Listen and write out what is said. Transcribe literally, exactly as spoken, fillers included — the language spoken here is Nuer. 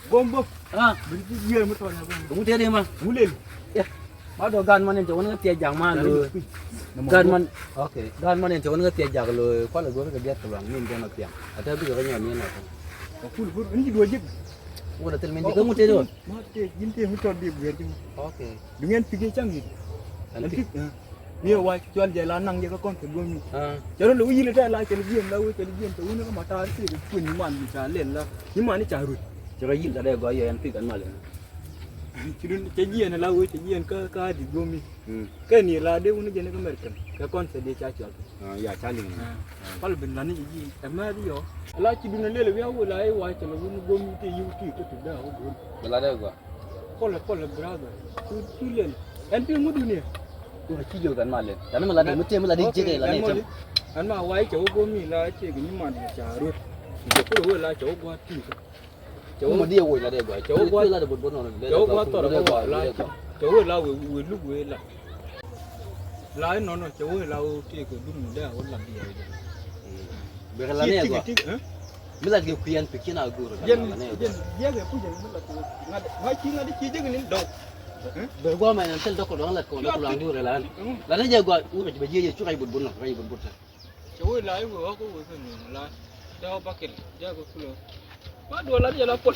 Bom bom. Ah. Beri ti gier mi tɔn ya bom. Ŋu tëë di ma? Ŋu lel. Ya. Ma dɔ gan man in te wani ŋa thiɛ jak ma lo. Gan man. Okay. Gan man in te wani ŋa thiɛ jak lo. Kualɛ go̱o̱r kɛ biɛt kɛ luaŋ min jɛn a thiaŋ. A te bikɛ kɛ nyɔm min a thiaŋ. Ka kul bur in ji duɔ jik. Ŋu dɔ thil min jik ŋu tëë di wä. Ma te jin te mi tɔn di biɛt jik. Okay. Duŋ ɛn pik i̱ cäŋ i̱. Ɛn pik. Ni ɛ wac cual jɛ la naŋ jɛ kä kɔn kɛ guɔ̱m ni. Cɛ rɔ lɛ wi̱i̱ yil ɛ tɛ̈ la cɛ lɛ jiɛn la wee cɛ lɛ jiɛn kɛ wun kä ma taar ti kɛ kuën ni man ni ca lɛl la ni man ni ca ruc. Cɛ kɛ yil ka dee gɔaa yɛ ɛn pik ɛn mal ɛn. Ci dun cɛ jiɛn la wee cɛ jiɛn kä kä di guɔ̱m ni. Kɛ ni la dee wun jɛ ni kä American kɛ kɔn kɛ dee ca cual. Ya ca liŋ. Pal bin la ni ji̱ ji̱ ɛmɛ di yɔ. La ci dun lel wi̱i̱ a wee la i̱ wac cɛ lɛ wun guɔ̱m ni ti yiw ti kä ti dee a wee guɔ̱m. Bɛ la dee gɔaa. Pɔlɛ pɔlɛ brother. Tu tu lel. Ɛn pi ŋut dunia. Ŋut ci jiök ɛn ma lel. Tani mi la dee mi tiee mi la dee jiek ɛ la nɛ tɛm. Ɛn ma wai cɛ wä go̱o̱r mi la ciek ni man ca ruet. Jɛ kulɛ wä la cɛ wä gua̱a̱t ti. Cɛ wä ma diɛ wä la dee gua̱a̱t. Cɛ wä gua̱a̱t la dee bot bot nɔ. Cɛ wä gua̱a̱t tɔrɔ wä la cɛ. Cɛ wä la wä wä luk wä la. La inɔnɔ cɛ wä la wä tiek kɛ dun mi dee wä la biɛ wä jɛ. Bɛ kɛ la nɛ gua̱a̱t. Mi lat kɛ kui̱ ɛn pik ci na go̱o̱r. Jɛn jɛn jiɛk ɛ kui̱ jɛn mi lat kɛ ŋa̱t ma ci ŋa̱t ci jɛk ni dɔw. Bɛ gua̱a̱ mɛ nɛn thil dɔk kɛ dɔŋ lat kɛ dɔk kɛ luaŋ go̱o̱r ɛ la ɛn. Lat ni jɛ gua̱a̱ wurɛ ci bɛ jiɛ jɛ cu kac but but nɔ kac but but. Cɛ wee la i̱ wee ɣɔk wee kɛ ŋi̱i̱ŋ la dee wä bakɛl jɛ kɛ kulɛ. Ma duɔl lat jɛ la pol.